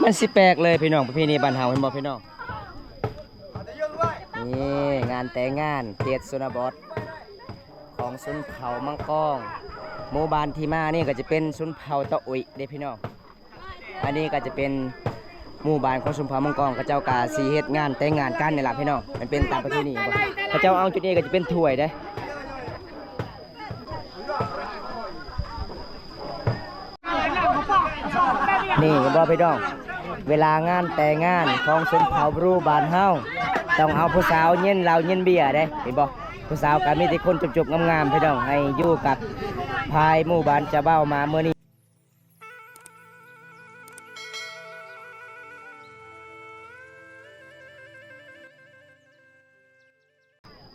ມັນຊິແປກເລີຍພີ່ນ້ອງ ປະເພນີບ້ານເຮົາ ເຫັນບໍ່ພີ່ນ້ອງ? ນີ້ງານແຕ່ງງານເຂດຊົນນະບົດຂອງຊົນເຜົ່າມັງກອງ. ໝູ່ບ້ານທີ່ມານີ້ກໍຈະເປັນຊົນເຜົ່າຕະອຸຍເດ້ພີ່ນ້ອງ. ອັນນີ້ກໍຈະເປັນໝູ່ບ້ານຂອງຊົນເຜົ່າມັງກອງ ເຂົາເຈົ້າກໍຊິເຮັດງານແຕ່ງງານກັນນີ້ລະພີ່ນ້ອງ. ມັນເປັນຕາມປະເພນີ ເຂົາເຈົ້າເອົາຈຸດນີ້ກໍຈະເປັນຖ້ວຍເດ້. ນີ້ເຫັນບໍ່ພີ່ນ້ອງ? ເວລາງານແຕ່ງງານຂອງຊົນເຜົ່າບຣູບ້ານເຮົາ ຕ້ອງເອົາຜູ້ສາວເຢັນເຫຼົ້າເຢັນເບຍເດ້ ເຫັນບໍ່? ຜູ້ສາວກໍມີແຕ່ຄົນຈົບໆງາມໆ ພີ່ນ້ອງ ໃຫ້ຢູ່ກັບພາຍໝູ່ບ້ານເຈົ້າບ່າວມາມື້ນີ້.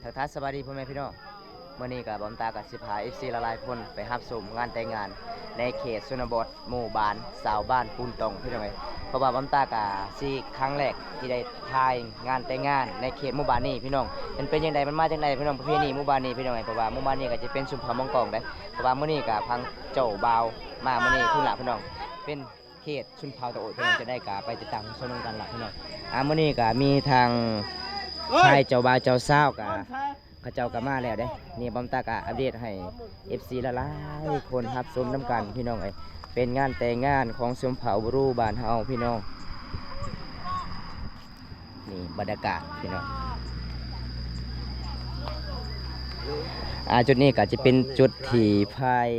ທັກທາຍສະບາຍດີພໍ່ແມ່ພີ່ນ້ອງ. ມື້ນີ້ກໍບ່າວຕາກໍຊິພາເອັຟຊີຫຼາຍໆຄົນໄປຮັບຊົມງານແຕ່ງງານໃນເຂດຊົນນະບົດ ໝູ່ບ້ານຊາວບ້ານປູນຕ່ອງ ພີ່ນ້ອງເອີຍ. ເພາະວ່າບ່າວຕາກໍຊິຄັ້ງແລກທີ່ໄດ້ຖ່າຍງານແຕ່ງງານໃນເຂດໝູ່ບ້ານນີ້ ພີ່ນ້ອງ. ມັນເປັນຈັ່ງໃດ ມັນມາຈັ່ງໃດ ພີ່ນ້ອງ ປະເພນີໝູ່ບ້ານນີ້ ພີ່ນ້ອງເອີຍ. ເພາະວ່າໝູ່ບ້ານນີ້ກໍຈະເປັນຊົນເຜົ່າມັງກອງເດ້. ເພາະວ່າມື້ນີ້ກໍທາງເຈົ້າບ່າວມາມື້ນີ້ພຸ້ນລະ ພີ່ນ້ອງ ເປັນ ເຂດຊົນເຜົ່າຕະໂອດ ພີ່ນ້ອງ ຈະໄດ້ກະໄປຕິດຕາມຮັບຊົມນຳກັນລະ ພີ່ນ້ອງ. ອ່າ ມື້ນີ້ກະມີທາງ ເອີຍ ຝ່າຍເຈົ້າບ່າວເຈົ້າສາວກະ ເຂົາເຈົ້າກະມາແລ້ວເດ້. ນີ້ບ່າວຕາກະອັບເດດໃຫ້ເອັຟຊີຫຼາຍໆຄົນຮັບຊົມນຳກັນ ພີ່ນ້ອງເອີຍ. ເປັນງານແຕ່ງງານຂອງຊົນເຜົ່າບຣູບ້ານເຮົາ ພີ່ນ້ອງ. ນີ້ບັນຍາກາດ ພີ່ນ້ອງ. ອ່າ ຈຸດນີ້ກະຈະເປັນຈຸດທີ່ຝ່າຍ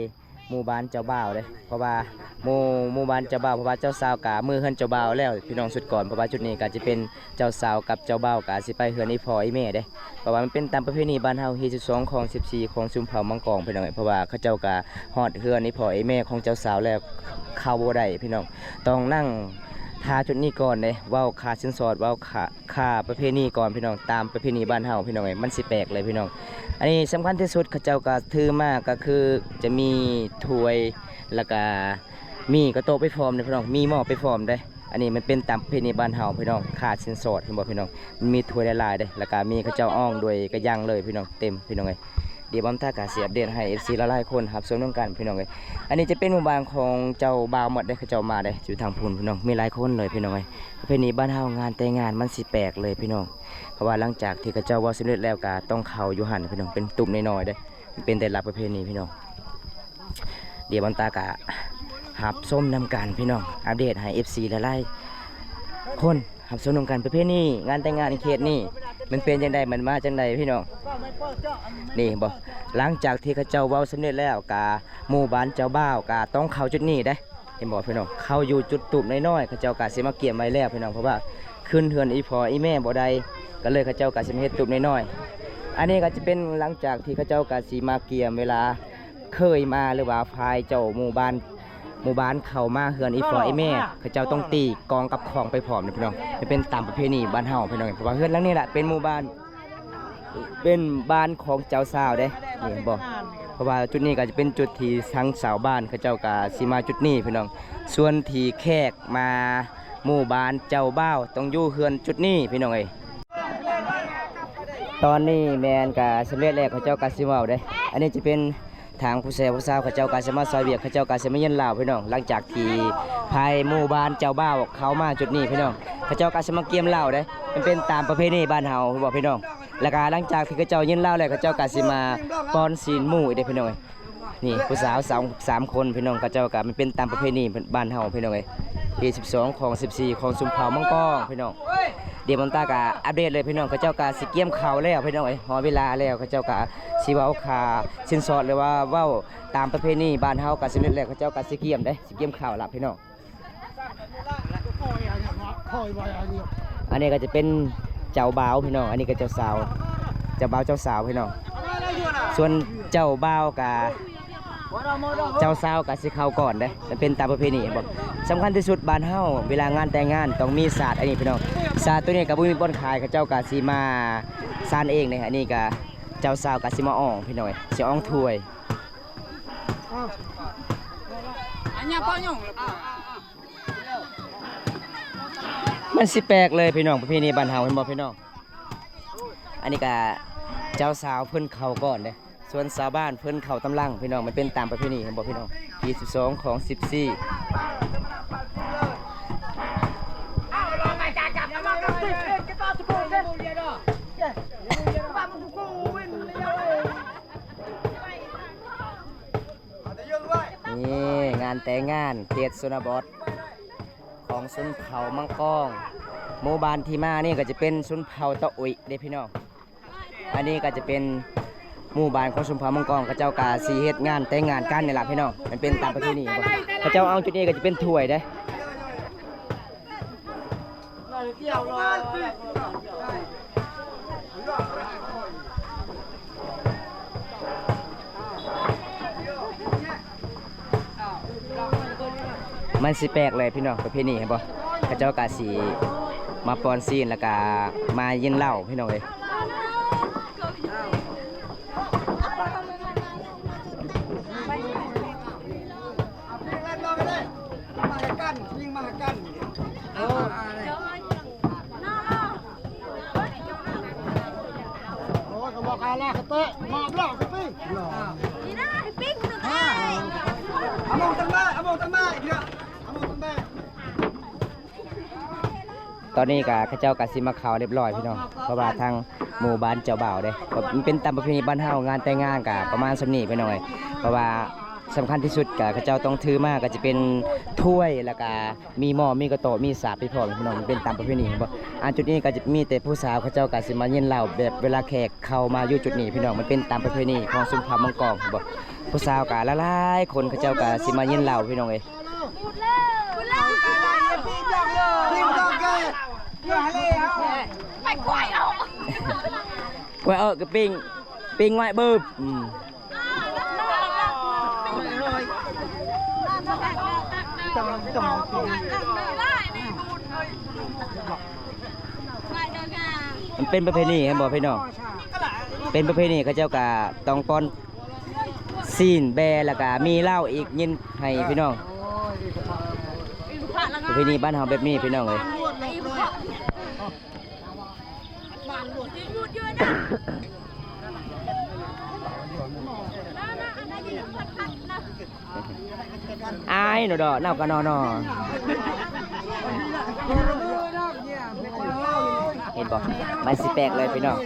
ໝູ່ບ້ານເຈົ້າບ່າວເດ້ ເພາະວ່າໝູ່ ໝູ່ບ້ານເຈົ້າບ່າວ ເພາະວ່າເຈົ້າສາວກະມືເຮືອນເຈົ້າບ່າວແລ້ວ ພີ່ນ້ອງ ຊຸດກ່ອນ. ເພາະວ່າຈຸດນີ້ກະຈະເປັນເຈົ້າສາວກັບເຈົ້າບ່າວກະຊິໄປເຮືອນອີ່ພໍ່ອີ່ແມ່ເດ້ ເພາະວ່າມັນເປັນຕາມປະເພນີບ້ານເຮົາ ຮີດສິບສອງ ຄອງສິບສີ່ ຂອງຊົນເຜົ່າມັງກອງ ພີ່ນ້ອງເອີຍ. ເພາະວ່າເຂົາເຈົ້າກະຮອດເຮືອນອີ່ພໍ່ອີ່ແມ່ຂອງເຈົ້າສາວແລ້ວ ເຂົ້າບໍ່ໄດ້ ພີ່ນ້ອງ ຕ້ອງນັ່ງຖ້າຈຸດນີ້ກ່ອນເດ້ ເວົ້າຄ່າສິນສອດ ເວົ້າຄ່າ ຄ່າປະເພນີກ່ອນ ພີ່ນ້ອງ ຕາມປະເພນີບ້ານເຮົາ ພີ່ນ້ອງເອີຍ ມັນຊິແປກເລີຍ ພີ່ນ້ອງ. ອັນນີ້ສຳຄັນທີ່ສຸດ ເຂົາເຈົ້າກໍຖືມາກໍຄືຈະມີຖ້ວຍ ແລ້ວກໍມີກະໂຕະໄປພ້ອມເດ້ ພີ່ນ້ອງ ມີໝໍ້ໄປພ້ອມເດ້. ອັນນີ້ມັນເປັນຕາມປະເພນີບ້ານເຮົາ ພີ່ນ້ອງ. ຄ່າສິນສອດ ເຫັນບໍ່ ພີ່ນ້ອງ ມັນມີຖ້ວຍຫຼາຍໆເດ້ ແລ້ວກໍມີເຂົາເຈົ້າອອງດ້ວຍກະຢ່າງເລີຍ ພີ່ນ້ອງ ເຕັມ ພີ່ນ້ອງເອີຍ. ດຽວບ່າວຕາກະຊິອັບເດດໃຫ້ເອັຟຊີຫຼາຍໆຄົນຮັບຊົມນຳກັນ ພີ່ນ້ອງເອີຍ. ອັນນີ້ຈະເປັນໝູ່ບ້ານຂອງເຈົ້າບ່າວໝົດເດ້ ເຂົາເຈົ້າມາເດ້ ຢູ່ທາງພຸ້ນ ພີ່ນ້ອງ ມີຫຼາຍຄົນເລີຍ ພີ່ນ້ອງເອີຍ. ປະເພນີບ້ານເຮົາ ງານແຕ່ງງານມັນຊິແປກເລີຍ ພີ່ນ້ອງ ເພາະວ່າຫຼັງຈາກທີ່ເຂົາເຈົ້າເວົ້າສຳເລັດແລ້ວ ກະຕ້ອງເຂົ້າຢູ່ຫັ້ນ ພີ່ນ້ອງ ເປັນຕຸບນ້ອຍໆເດ້ ເປັນແຕ່ລະປະເພນີ ພີ່ນ້ອງ. ດຽວບ່າວຕາກະຮັບຊົມນຳກັນ ພີ່ນ້ອງ ອັບເດດໃຫ້ເອັຟຊີຫຼາຍໆຄົນ ຮັບຊົມນຳກັນ ປະເພນີງານແຕ່ງງານໃນເຂດນີ້ ມັນເປັນຈັ່ງໃດ ມັນມາຈັ່ງໃດ ພີ່ນ້ອງ. ນີ້ເຫັນບໍ່ ຫຼັງຈາກທີ່ເຂົາເຈົ້າເວົ້າສຳເລັດແລ້ວ ກະໝູ່ບ້ານເຈົ້າບ່າວກະຕ້ອງເຂົ້າຈຸດນີ້ເດ້ ເຫັນບໍ່ ພີ່ນ້ອງ. ເຂົ້າຢູ່ຈຸດຕູບນ້ອຍໆ ເຂົາເຈົ້າກະຊິມາກຽມໄວ້ແລ້ວ ພີ່ນ້ອງ ເພາະວ່າຂຶ້ນເຮືອນອີ່ພໍ່ອີ່ແມ່ບໍ່ໄດ້ ກໍເລີຍເຂົາເຈົ້າກະຊິມາເຮັດຕູບນ້ອຍໆ. ອັນນີ້ກະຈະເປັນຫຼັງຈາກທີ່ເຂົາເຈົ້າກະຊິມາກຽມ ເວລາເຂີຍມາ ຫຼືວ່າຝ່າຍເຈົ້າໝູ່ບ້ານ ໝູ່ບ້ານເຂົ້າມາເຮືອນອີ່ພໍ່ອີ່ແມ່ ເຂົາເຈົ້າຕ້ອງຕີກອງກັບຂອງໄປພ້ອມເດ້ ພີ່ນ້ອງ. ມັນເປັນຕາມປະເພນີບ້ານເຮົາ ພີ່ນ້ອງ ເພາະວ່າເຮືອນຫຼັງນີ້ລະເປັນໝູ່ບ້ານ ເປັນບ້ານຂອງເຈົ້າສາວເດ້ ນີ້ເຫັນບໍ່. ເພາະວ່າຈຸດນີ້ກໍຈະເປັນຈຸດທີ່ທາງຊາວບ້ານເຂົາເຈົ້າກໍຊິມາຈຸດນີ້ ພີ່ນ້ອງ. ສ່ວນທີ່ແຂກມາໝູ່ບ້ານເຈົ້າບ່າວຕ້ອງຢູ່ເຮືອນຈຸດນີ້ ພີ່ນ້ອງເອີຍ. ຕອນນີ້ແມ່ນກະສຳເລັດແລ້ວ ເຂົາເຈົ້າກະຊິເວົ້າເດ້. ອັນນີ້ຈະເປັນ ທາງຜູ້ແຊຜູ້ສາວເຂົາເຈົ້າກໍຊິມາຊ່ອຍວຽກ ເຂົາເຈົ້າກໍຊິມາເຢັນລາວ ພີ່ນ້ອງ. ຫຼັງຈາກທີ່ພາຍໝູ່ບ້ານເຈົ້າບ່າວເຂົ້າມາຈຸດນີ້ ພີ່ນ້ອງ ເຂົາເຈົ້າກໍຊິມາກຽມລາວເດ້. ມັນເປັນຕາມປະເພນີບ້ານເຮົາ ເຫັນບໍ່ ພີ່ນ້ອງ. ແລ້ວກໍຫຼັງຈາກທີ່ເຂົາເຈົ້າເຢັນລາວແລ້ວ ເຂົາເຈົ້າກໍຊິມາປ້ອນຊີ້ນໝູອີກເດ້ ພີ່ນ້ອງ. ນີ້ຜູ້ສາວສາມ ສາມຄົນ ພີ່ນ້ອງ ເຂົາເຈົ້າກໍມັນເປັນຕາມປະເພນີບ້ານເຮົາ ພີ່ນ້ອງເອີຍ. ທີສິບສອງ ຄອງສິບສີ່ ຂອງຊົນເຜົ່າມັງກອງ ພີ່ນ້ອງ. ດຽວບ່າວຕາກໍອັບເດດເລີຍ ພີ່ນ້ອງ ເຂົາເຈົ້າກໍຊິກຽມເຂົ້າແລ້ວ ພີ່ນ້ອງເອີຍ. ຮອດເວລາແລ້ວ ເຂົາເຈົ້າກໍຊິເວົ້າຄ່າສິນສອດ ຫຼືວ່າເວົ້າ ຕາມປະເພນີບ້ານເຮົາກໍສຳເລັດແລ້ວ ເຂົາເຈົ້າກໍຊິກຽມເດ້ ຊິກຽມເຂົ້າລະ ພີ່ນ້ອງ. ອັນນີ້ກໍຈະເປັນເຈົ້າບ່າວ ພີ່ນ້ອງ ອັນນີ້ກໍເຈົ້າສາວ ເຈົ້າບ່າວເຈົ້າສາວ ພີ່ນ້ອງ. ສ່ວນເຈົ້າບ່າວກະເຈົ້າສາວກະຊິເຂົ້າກ່ອນເດ້ ມັນເປັນຕາມປະເພນີ ເຫັນບໍ່. ສຳຄັນທີ່ສຸດບ້ານເຮົາ ເວລາງານແຕ່ງງານຕ້ອງມີສາດອັນນີ້ ພີ່ນ້ອງ. ສາດໂຕນີ້ກະບໍ່ມີບ່ອນຂາຍ ເຂົາເຈົ້າກະຊິມາສານເອງເດ້. ອັນນີ້ກະເຈົ້າສາວກະຊິມາອ່ອງ ພີ່ນ້ອງເອີຍ ຊິອ່ອງຖ້ວຍ. ມັນຊິແປກເລີຍພີ່ນ້ອງ ປະເພນີບ້ານເຮົາ ເຫັນບໍ່ພີ່ນ້ອງ. ອັນນີ້ກະເຈົ້າສາວເພິ່ນເຂົ້າກ່ອນເດ້ ສ ສ່ວນຊາວບ້ານເພິ່ນເຂົ້າຕຳລັງພີ່ນ້ອງ, ມັນເປັນຕາມປະເພນີ ເຫັນບໍ່ພີ່ນ້ອງ? ທີສິບສອງ ຂອງສິບສີ່ ນີ້ງານແຕ່ງງານເຂດຊົນນະບົດຂອງຊົນເຜົ່າມັງກອງ. ໝູ່ບ້ານທີ່ມານີ້ກໍຈະເປັນຊົນເຜົ່າຕະອຸຍເດ້ພີ່ນ້ອງ. ອັນນີ້ກໍຈະເປັນໝູ່ບ້ານຂອງຊົນເຜົ່າມັງກອງ, ເຂົາເຈົ້າກໍຊິເຮັດງານແຕ່ງງານກັນນີ້ລະພີ່ນ້ອງ. ມັນເປັນຕາມປະເພນີ ເຂົາເຈົ້າເອົາຈຸດນີ້ກໍຈະເປັນຖ້ວຍເດ້. ມັນຊິແປກເລີຍພີ່ນ້ອງ ປະເພນີ ເຫັນບໍ່? ເຂົາເຈົ້າກະຊິມາປ້ອນຊີ້ນ ແລ້ວກະມາກິນເຫຼົ້າພີ່ນ້ອງເອີຍ. ມາຫາກັນ ຍິງມາຫາກັນ. ໂອ້ ໂອ້ຍ ກະບອກກາລາກະເຕະ ມອບເຫຼົ້າກະປີ້ງ. ນີ້ນະ ປີ້ງໜຶ່ງອ້າຍ. ອາມອງຕັນມາ ອາມອງຕັນມາ ອີກແລ້ວ ອາມອງຕັນມາ. ຕອນນີ້ກະເຂົາເຈົ້າກະຊິມາເຂົ້າຮຽບຮ້ອຍພີ່ນ້ອງ, ເພາະວ່າທາງໝູ່ບ້ານເຈົ້າບ່າວເດ້ ມັນເປັນຕາມປະເພນີບ້ານເຮົາ, ງານແຕ່ງງານກະປະມານສ່ຳນີ້ພີ່ນ້ອງເອີຍ. ເພາະວ່າສຳຄັນທີ່ສຸດກະເຂົາເຈົ້າຕ້ອງຖືມາ ກະຈະເປັນຖ້ວຍ ແລ້ວກະມີໝໍ້ ມີກະໂຕະ ມີສາກໄປພ້ອມພີ່ນ້ອງ, ມັນເປັນຕາມປະເພນີ ເຫັນບໍ່? ອັນຈຸດນີ້ກະຈະມີແຕ່ຜູ້ສາວ ເຂົາເຈົ້າກະຊິມາກິນເຫຼົ້າ ແບບເວລາແຂກເຂົ້າມາຢູ່ຈຸດນີ້ພີ່ນ້ອງ, ມັນເປັນຕາມປະເພນີຂອງຊົນເຜົ່າມັງກອງ ເຫັນບໍ່? ຜູ້ສາວກະຫຼາຍໆຄົນ ເຂົາເຈົ້າກະຊິມາກິນເຫຼົ້າພີ່ນ້ອງເອີຍ. ໄປກວາຍເອົາ ກວາຍເອົາກະປີ້ງ ປີ້ງໄວ້ບຶບ. ອືມ ມັນເປັນປະເພນີ ເຫັນບໍ່ພີ່ນ້ອງ? ເປັນປະເພນີ ເຂົາເຈົ້າກະຕ້ອງປ້ອນ ຊີ້ນແບ ແລ້ວກະມີເຫຼົ້າອີກ ຍິນໃຫ້ພີ່ນ້ອງ. ປະເພນີບ້ານເຮົາແບບນີ້ພີ່ນ້ອງເອີຍ. ອາຍໜໍ່ດໍ ເນົ່າກະໜໍ່ໜໍ່. ເຫັນບໍ່? ມັນຊິແປກເລີຍພີ່ນ້ອງ.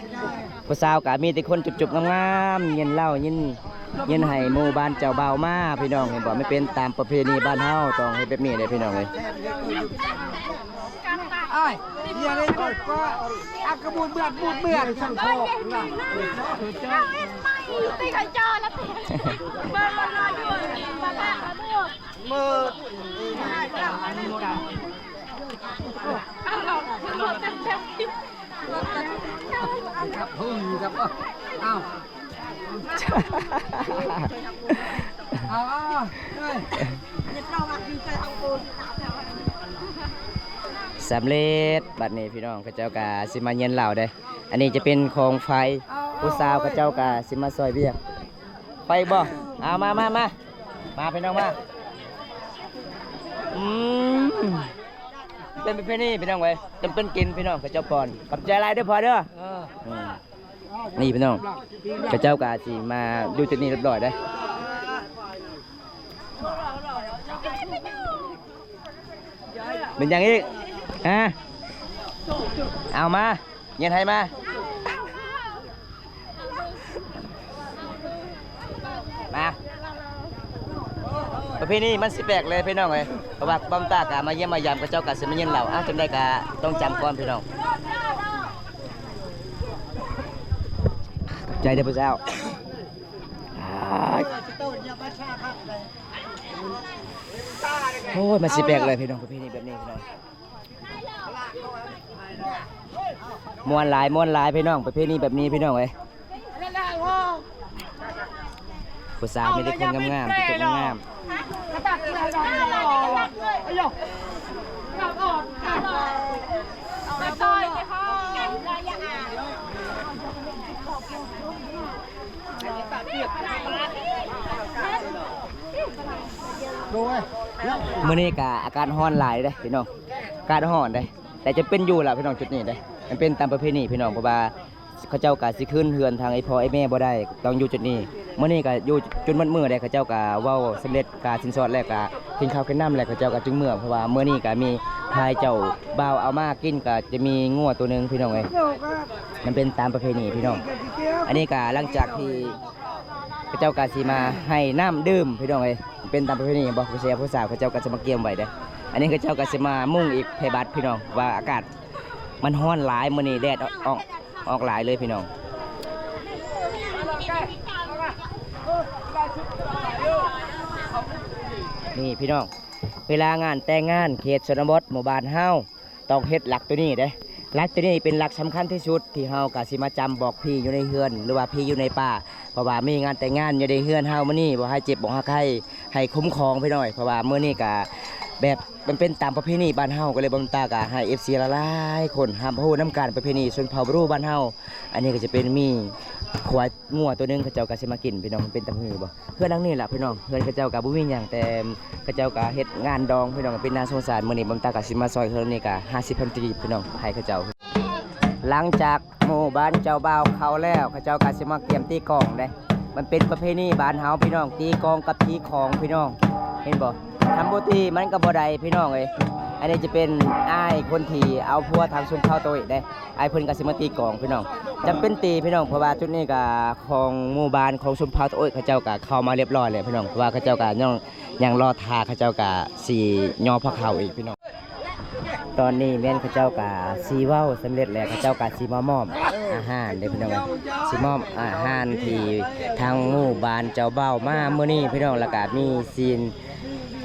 ຜູ້ສາວກະມີແຕ່ຄົນຈຸບໆງາມໆ ຍິນເຫຼົ້າ ຍິນ ຍິນໃຫ້ໝູ່ບ້ານເຈົ້າບ່າວມາພີ່ນ້ອງ. ເຫັນບໍ່? ມັນເປັນຕາມປະເພນີບ້ານເຮົາ ຕ້ອງເຮັດແບບນີ້ເດ້ພີ່ນ້ອງເອີຍ. ອ້າຍ ເດຍເລີຍກໍ ອາກະບູດເບືອດ ບູດເບືອດ ສັງໂຄນະ. ເອົາເຮັດໃໝ່ຕິ ກະຈອລະຕິ ເບິ່ງລະຢູ່ນີ້ ມາລະເດີ. ເມີດ ກັບຫຶ້ງກັບ ເອົາ ເອົາ ເອົາ ເອີຍ ສຳເລັດ. ບັດນີ້ພີ່ນ້ອງ ເຂົາເຈົ້າກະຊິມາເຢັນເຫຼົ້າເດ້. ອັນນີ້ຈະເປັນຂອງໄຟ ຜູ້ສາວເຂົາເຈົ້າກະຊິມາຊ່ອຍວຽກ. ໄຟບໍ່? ເອົາ ມາ ມາ ມາ ມາພີ່ນ້ອງມາ. ອືມ ເປັນປະເພນີພີ່ນ້ອງເອີຍ ຈຳເປັນກິນພີ່ນ້ອງ ເຂົາເຈົ້າປ້ອນ. ຂອບໃຈຫຼາຍເດີພໍ່ເດີ. ເອີ ອືມ ນີ້ພີ່ນ້ອງ ເຂົາເຈົ້າກະຊິມາຢູ່ຈຸດນີ້ຮຽບຮ້ອຍເດ້. ເປັນຫຍັງອີກ? ຮະ? ເອົາມາ ເຢັນໃຫ້ມາ ມາ. ປະເພນີມັນຊິແປກເລີຍພີ່ນ້ອງເອີຍ ເພາະວ່າບອມຕາກະມາຢ້ຽມມາຢາມ ເຂົາເຈົ້າກະຊິມາເຢັນເຫຼົ້າ. ເອົາ ຈັ່ງໃດກະຕ້ອງຈຳກ່ອນພີ່ນ້ອງ. ຂອບໃຈເດີຜູ້ສາວ. ໂອ້ຍ ມັນຊິແປກເລີຍພີ່ນ້ອງ ປະເພນີແບບນີ້ພີ່ນ້ອງ. ມ່ວນຫຼາຍ ມ່ວນຫຼາຍພີ່ນ້ອງ ປະເພນີແບບນີ້ພີ່ນ້ອງເອີຍ. ຜູ້ສາວມີແຕ່ຄົນງາມໆ ຕິດຈົບງາມໆ. ມື້ນີ້ກະອາກາດຮ້ອນຫຼາຍເດ້ພີ່ນ້ອງ ອາກາດຮ້ອນເດ້ ແຕ່ຈະເປັນຢູ່ລະພີ່ນ້ອງ ຈຸດນີ້ເດ້. ມັນເປັນຕາມປະເພນີພີ່ນ້ອງ ເພາະວ່າ ເຂົາເຈົ້າກໍຊິຄືນເຮືອນທາງໄອ້ພໍ່ໄອ້ແມ່ບໍ່ໄດ້ ຕ້ອງຢູ່ຈຸດນີ້. ມື້ນີ້ກໍຢູ່ຈົນໝົດມື້ເດ້ ເຂົາເຈົ້າກໍເວົ້າສຳເລັດການສິນສອດ ແລ້ວກໍກິນເຂົ້າກິນນ້ຳ ແລ້ວເຂົາເຈົ້າກໍຈຶ່ງເມືອ ເພາະວ່າມື້ນີ້ກໍມີພາຍເຈົ້າບ່າວເອົາມາກິນ ກໍຈະມີງົວໂຕໜຶ່ງພີ່ນ້ອງເອີຍ. ມັນເປັນຕາມປະເພນີພີ່ນ້ອງ. ອັນນີ້ກໍຫຼັງຈາກທີ່ເຂົາເຈົ້າກໍຊິມາໃຫ້ນ້ຳດື່ມພີ່ນ້ອງເອີຍ. ເປັນຕາມປະເພນີບໍ່ ຜູ້ຊາຍຜູ້ສາວເຂົາເຈົ້າກໍຈະມາກຽມໄວ້ເດ້. ອັນນີ້ເຂົາເຈົ້າກໍຊິມາມຸງອີກໃຜບັດພີ່ນ້ອງ ວ່າອາກາດມັນຮ້ອນຫຼາຍ ມື້ນີ້ແດດອອກ ອອກຫຼາຍເລີຍພີ່ນ້ອງ. ນີ້ພີ່ນ້ອງ ເວລາງານແຕ່ງງານເຂດຊົນນະບົດໝູ່ບ້ານເຮົາ ຕ້ອງເຮັດຫຼັກໂຕນີ້ເດ້. ຫຼັກໂຕນີ້ເປັນຫຼັກສຳຄັນທີ່ສຸດ ທີ່ເຮົາກະຊິມາຈຳບອກຜີຢູ່ໃນເຮືອນ ຫຼືວ່າຜີຢູ່ໃນປ່າ ເພາະວ່າມີງານແຕ່ງງານຢູ່ໃນເຮືອນເຮົາມື້ນີ້ ບໍ່ໃຫ້ເຈັບບໍ່ໃຫ້ໄຂ້ ໃຫ້ຄຸ້ມຄອງພີ່ນ້ອງ. ເພາະວ່າມື້ນີ້ກະແບບມັນເປັນຕາມປະເພນີບ້ານເຮົາ ກໍເລີຍບໍ່ມີຕາກະໃຫ້ເອັຟຊີຫຼາຍໆຄົນຮັບຮູ້ນຳກັນ ປະເພນີຊົນເຜົ່າບຣູບ້ານເຮົາ. ອັນນີ້ກໍຈະເປັນໝີ່ ຄວາຍ ງົວໂຕໜຶ່ງ ເຂົາເຈົ້າກໍຊິມາກິນພີ່ນ້ອງ. ເປັນຕາຫື່ບໍ່ ເຮືອນຫຼັງນີ້ລະພີ່ນ້ອງ. ເຮືອນເຂົາເຈົ້າກໍບໍ່ມີຫຍັງ ແຕ່ເຂົາເຈົ້າກໍເຮັດງານດອງພີ່ນ້ອງ. ເປັນໜ້າສົງສານ ມື້ນີ້ບຸນຕາກໍຊິມາຊ່ອຍເຮືອນນີ້ກໍຫ້າສິບພັນກີບພີ່ນ້ອງ ໃຫ້ເຂົາເຈົ້າ. ຫຼັງຈາກໝູ່ບ້ານເຈົ້າບ່າວເຂົ້າແລ້ວ ເຂົາເຈົ້າກໍຊິມາກຽມຕີກອງເດ້. ມັນເປັນປະເພນີບ້ານເຮົາພີ່ນ້ອງ ຕີກອງກັບຕີຂອງພີ່ນ້ອງ ເຫັນບໍ່? ຄັນບໍ່ຕີມັນກໍບໍ່ໄດ້ພີ່ນ້ອງເອີຍ. ອັນນີ້ຈະເປັນອ້າຍຄົນທີ່ເອົາຜົວທາງຊົນເຜົ່າໂຕຍເດ້. ອ້າຍເພິ່ນກໍຊິມາຕີກອງພີ່ນ້ອງ. ຈຳເປັນຕີພີ່ນ້ອງ ເພາະວ່າຈຸດນີ້ກໍຂອງໝູ່ບ້ານຂອງຊົນເຜົ່າຕະໂອ້ຍ ເຂົາເຈົ້າກໍເຂົ້າມາລຽບຮ້ອຍແລ້ວພີ່ນ້ອງ. ເພາະວ່າເຂົາເຈົ້າກໍຍັງ ຍັງລໍຖ້າ ເຂົາເຈົ້າກໍຊິຍໍພວກເຂົາອີກພີ່ນ້ອງ. ຕອນນີ້ແມ່ນເຂົາເຈົ້າກໍຊິເວົ້າສຳເລັດແລ້ວ ເຂົາເຈົ້າກໍຊິມາມອບອາຫານເດ້ພີ່ນ້ອງ. ຊິມອບອາຫານທີ່ທາງໝູ່ບ້ານເຈົ້າບ່າວມາມື້ນີ້ພີ່ນ້ອງ. ແລ້ວກໍມີຊີ້ນ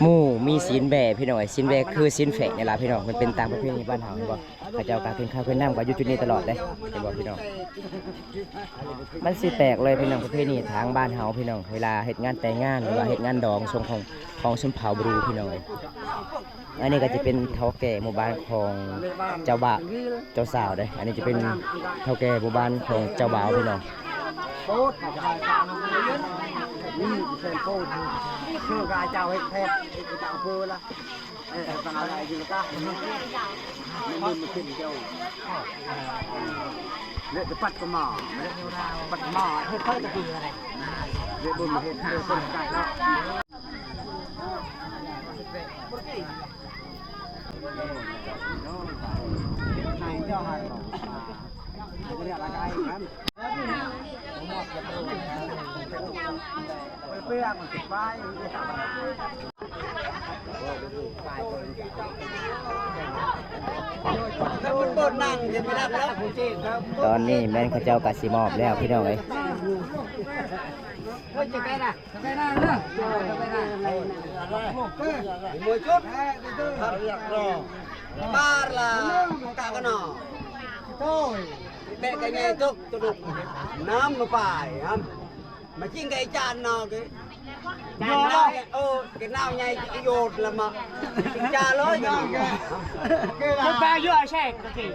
ໝູ ມີຊີ້ນແບ້ພີ່ນ້ອງ. ຊີ້ນແບ້ຄືຊີ້ນແຟະນີ້ລະພີ່ນ້ອງ. ມັນເປັນຕາມປະເພນີບ້ານເຮົາ ເຫັນບໍ່? ເຂົາເຈົ້າກໍກິນເຂົ້າກິນນ້ຳກໍຢູ່ຈຸດນີ້ຕະຫຼອດເດ້ ເຫັນບໍ່ພີ່ນ້ອງ? ມັນຊິແປກເລີຍພີ່ນ້ອງ ປະເພນີທາງບ້ານເຮົາພີ່ນ້ອງ ເວລາເຮັດງານແຕ່ງງານ ຫຼືວ່າເຮັດງານດອງ ຂອງ ຂອງຊົນເຜົ່າບຣູພີ່ນ້ອງເອີຍ. ອັນນີ້ກໍຈະເປັນເຖົ້າແກ່ໝູ່ບ້ານຂອງເຈົ້າບ່າວ ເຈົ້າສາວເດ້. ອັນນີ້ຈະເປັນເຖົ້າແກ່ໝູ່ບ້ານຂອງເຈົ້າບ່າວພີ່ນ້ອງ. ເອີ ເພິ່ນມາຂຶ້ນເຈົ້າ ເລະໄປປັດກະໝໍ້ ເລະໄປປັດກະໝໍ້ ເຮັດເພິ່ນກະຄືອະໄລ ເລະບຸນມາເຮັດເພິ່ນກະເນາະ. ໃຫ້ເຈົ້າຫັນບໍ່ ເປັນອະໄລນຳ ເປັນປາຍ ຕອນນີ້ແມ່ນເຂົາເຈົ້າກະຊິມອບແລ້ວພີ່ນ້ອງເອີຍ. ປາລະກະກະໜໍ່ ແບະກະໃຫຍ່ຕົກ ຕະດຸກ ນ້ຳມາປາຍ ມາຈິງກະອີຈານເນາະ ຈານເນາະ ເອີ ກະນາວໃຫຍ່ ໂຍດລະມາ ຈິງຈາເລີຍ ເນາະ ເປັນປາຢູ່ອາແຊກ ຕະກີ້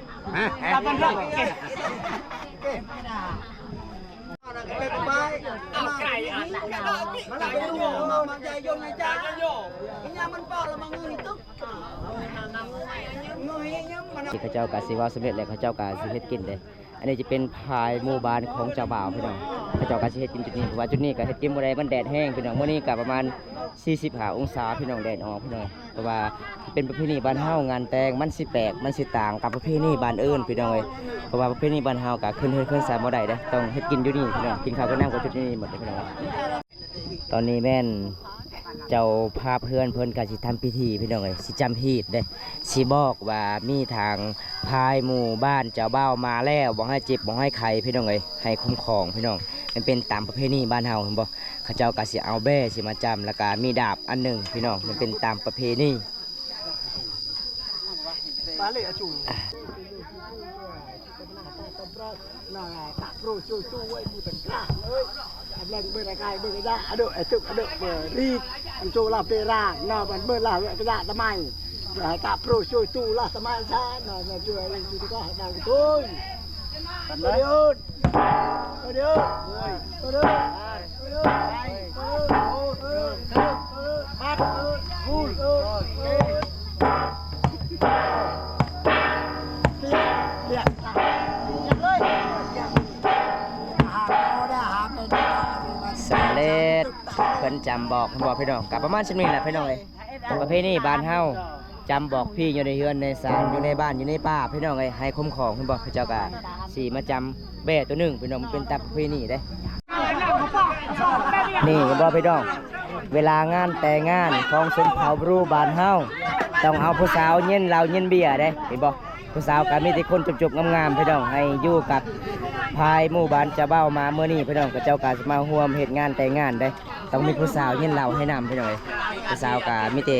ຕາເປັນໂລກ ເປັນປາ ເອົາໄກ່ ມາລະ ມາລະ ມາໃຫຍ່ ໂຍນໃຫຍ່ ຈານ ອີຫຍັງມັນປາລະມາງື້ຕົກ ງື້ຍາມມັນ ທີ່ເຂົາເຈົ້າກະຊິເວົ້າສຳເລັດແລ້ວ ເຂົາເຈົ້າກະຊິເຮັດກິນເດ້. ອັນນີ້ຈະເປັນພາຍໝູ່ບ້ານຂອງເຈົ້າບ່າວພີ່ນ້ອງ ເຂົາເຈົ້າກໍຊິເຮັດກິນຈຸດນີ້ ເພາະວ່າຈຸດນີ້ກໍເຮັດກິນບໍ່ໄດ້ ມັນແດດແຮງພີ່ນ້ອງ. ມື້ນີ້ກໍປະມານສີ່ສິບຫ້າອົງສາພີ່ນ້ອງ ແດດອອກພີ່ນ້ອງ. ເພາະວ່າເປັນປະເພນີບ້ານເຮົາ ງານແຕ່ງມັນຊິແປກ ມັນຊິຕ່າງກັບປະເພນີບ້ານອື່ນພີ່ນ້ອງເອີຍ. ເພາະວ່າປະເພນີບ້ານເຮົາກໍຂຶ້ນເຮືອນຂຶ້ນຊານບໍ່ໄດ້ເດ້ ຕ້ອງເຮັດກິນຢູ່ນີ້ພີ່ນ້ອງ ກິນເຂົ້າກິນນ້ຳກໍຈຸດນີ້ໝົດເດ້ພີ່ນ້ອງ. ຕອນນີ້ແມ່ນເຈົ້າພາບເຮືອນເພິ່ນກະຊິທຳພິທີພີ່ນ້ອງເອີຍ ຊິຈຳຮີດເດ້ ຊິບອກວ່າມີທາງພາຍໝູ່ບ້ານເຈົ້າບ່າວມາແລ້ວ ບໍ່ໃຫ້ເຈັບບໍ່ໃຫ້ໄຂ້ພີ່ນ້ອງເອີຍ ໃຫ້ຄຸ້ມຄອງພີ່ນ້ອງ. ມັນເປັນຕາມປະເພນີບ້ານເຮົາ ເຫັນບໍ່? ເຂົາເຈົ້າກະຊິເອົາແບ້ຊິມາຈຳ ແລ້ວກະມີດາບອັນໜຶ່ງພີ່ນ້ອງ ມັນເປັນຕາມປະເພນີ. ນະ ຕະໂປຣ ໂຈໂຈ ໄວ້ ໝູຕັນກາ ເອີຍ ອາບແລງເບີລະກາຍເບີກະຍະ ອະດຸ ອະຕຸ ອະດຸ ເບີຣີດ ອັນໂຈລາເປຣາ ນະ ບັນເບີລາເວກະຍະຕະໄມ ຕະໂປຣ ໂຈໂຈ ລາຕະໄມຊາ ນະ ນະ ໂຈ ອະລຸ ໂຈຕະກາ ນະ ໂຕຍ ອະດິໂອນ ອະດິໂອນ ອະດິໂອນ ປັດ ເອີ ເອີ ເອີ ເອີ ເອີ ເອີ ເອີ ຈຳບອກ ເຫັນບໍ່ພີ່ນ້ອງ? ກໍປະມານສ່ຳນີ້ແຫຼະພີ່ນ້ອງເອີຍ. ປະເພນີບ້ານເຮົາ ຈຳບອກຜີຢູ່ໃນເຮືອນໃນຊານ ຢູ່ໃນບ້ານຢູ່ໃນປ່າພີ່ນ້ອງເອີຍ. ໄຫ້ຄຸ້ມຄອງ ເຫັນບໍ່? ເຂົາເຈົ້າກໍຊິມາຈຳແບ້ໂຕໜຶ່ງພີ່ນ້ອງ ມັນເປັນຕາມປະເພນີເດ້. ນີ້ເຫັນບໍ່ພີ່ນ້ອງ? ເວລາງານແຕ່ງງານຂອງຊົນເຜົ່າບຣູບ້ານເຮົາ ຕ້ອງເອົາຜູ້ສາວເຢັນເຫຼົ້າເຢັນເບຍເດ້ ເຫັນບໍ່? ຜູ້ສາວກໍມີແຕ່ຄົນຈົບໆງາມໆພີ່ນ້ອງ ໃຫ້ຢູ່ກັບພາຍໝູ່ບ້ານເຈົ້າບ່າວມາ. ມື້ນີ້ພີ່ນ້ອງ ເຂົາເຈົ້າກໍຊິມາຮ່ວມເຮັດງານແຕ່ງງານເດ້ ຕ້ອງມີຜູ້ສາວເຢັນເຫຼົ້າໃຫ້ນຳພີ່ນ້ອງເອີຍ. ຜູ້ສາວກໍມີແຕ່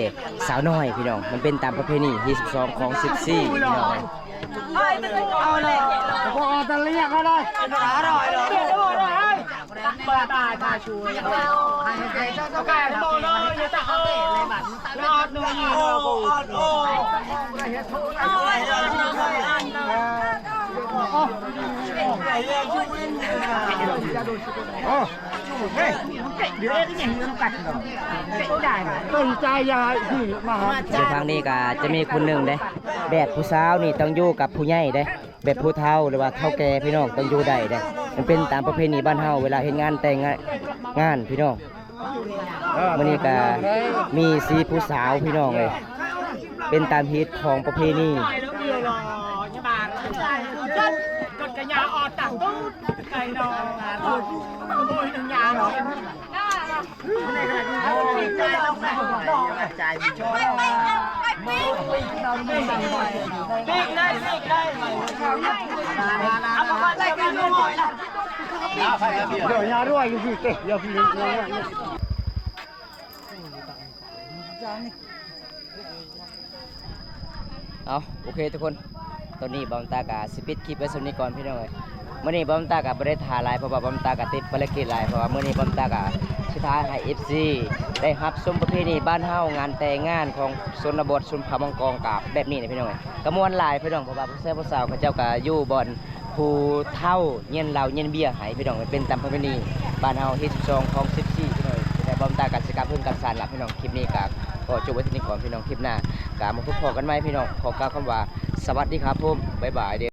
ສາວນ້ອຍພີ່ນ້ອງ ມັນເປັນຕາມປະເພນີທີສິບສອງຂອງສິບສີ່ພີ່ນ້ອງເອີຍ. ຢູ່ທາງນີ້ກໍຈະມີຄົນໜຶ່ງເດ້ ແບບຜູ້ສາວນີ້ຕ້ອງຢູ່ກັບຜູ້ໃຫຍ່ເດ້ ແບບຜູ້ເຖົ້າ ຫຼືວ່າເຖົ້າແກ່ພີ່ນ້ອງ ຕ້ອງຢູ່ໄດ້ເດ້. ມັນເປັນຕາມປະເພນີບ້ານເຮົາ ເວລາເຮັດງານແຕ່ງງານ ງານພີ່ນ້ອງ. ມື້ນີ້ກໍມີສີ່ຜູ້ສາວພີ່ນ້ອງເອີຍ ເປັນຕາມຮີດຂອງປະເພນີ. ເອົາ ໂອເຄທຸກຄົນ ຕອນນີ້ບອມຕາກະຊິປິດຄລິບໄວ້ສ່ຳນີ້ກ່ອນພີ່ນ້ອງເອີຍ. ມື້ນີ້ບອມຕາກະບໍ່ໄດ້ຖ່າຍຫຼາຍ ເພາະວ່າບອມຕາກະຕິດພາລະກິດຫຼາຍ ເພາະວ່າມື້ນີ້ບອມຕາກະຊິຖ່າຍໃຫ້ເອັຟຊີໄດ້ຮັບຊົມປະເພນີບ້ານເຮົາ ງານແຕ່ງງານຂອງຊົນນະບົດ ຊົນເຜົ່າມັງກອງ ກະແບບນີ້ນະພີ່ນ້ອງເອີຍ. ກະມ່ວນຫຼາຍພີ່ນ້ອງ ເພາະວ່າຜູ້ຊາຍຜູ້ສາວເຂົາເຈົ້າກະຢູ່ບ່ອນ ຜູ້ເຖົ້າເຢັນເຫຼົ້າເຢັນເບຍໃຫ້ພີ່ນ້ອງ ເປັນຕາມປະເພນີບ້ານເຮົາ ຮີດສິບສອງ ຄອງສິບສີ່ພີ່ນ້ອງ. ແຕ່ບອມຕາກໍຊິກັບເຮືອນກັບຊານລະພີ່ນ້ອງ. ຄລິບນີ້ກໍຂໍຈົບໄວ້ເທົ່ານີ້ກ່ອນພີ່ນ້ອງ. ຄລິບໜ້າກໍມາພົບພໍ້ກັນໃໝ່ພີ່ນ້ອງ. ຂໍກ່າວຄຳວ່າ ສະຫວັດດີຄັບຜົມ ບາຍບາຍເດີ.